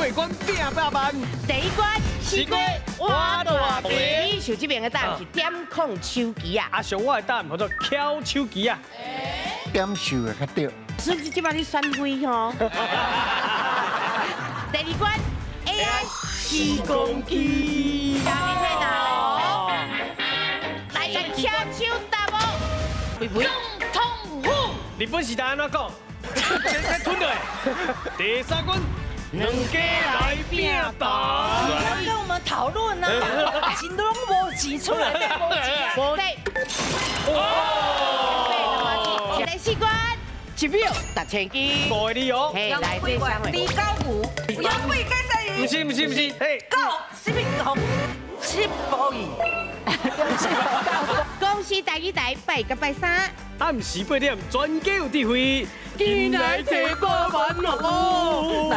過關拼百萬。第一關，西瓜我大饼。受這邊的答案是點控手機啊。阿上我的答案叫做翹手機啊。點數會較對。所以這擺你選妃吼。第二關 AI 施工機。下面在哪？來，翹手答無？肥肥。總統府。日本時代按怎講？這吞落。第三關，兩家來拼盤。跟我們討論啊，錢都攏無錢出來，咩無錢啊？對。哇！第四關，一秒達千金。五個字哦。嘿，來這三位。二九五，有幾個毋是毋是毋是，嘿。九什麼紅七寶魚。恭喜大家台拜個拜三。暗時8點，全家有智慧，進來提百萬哦！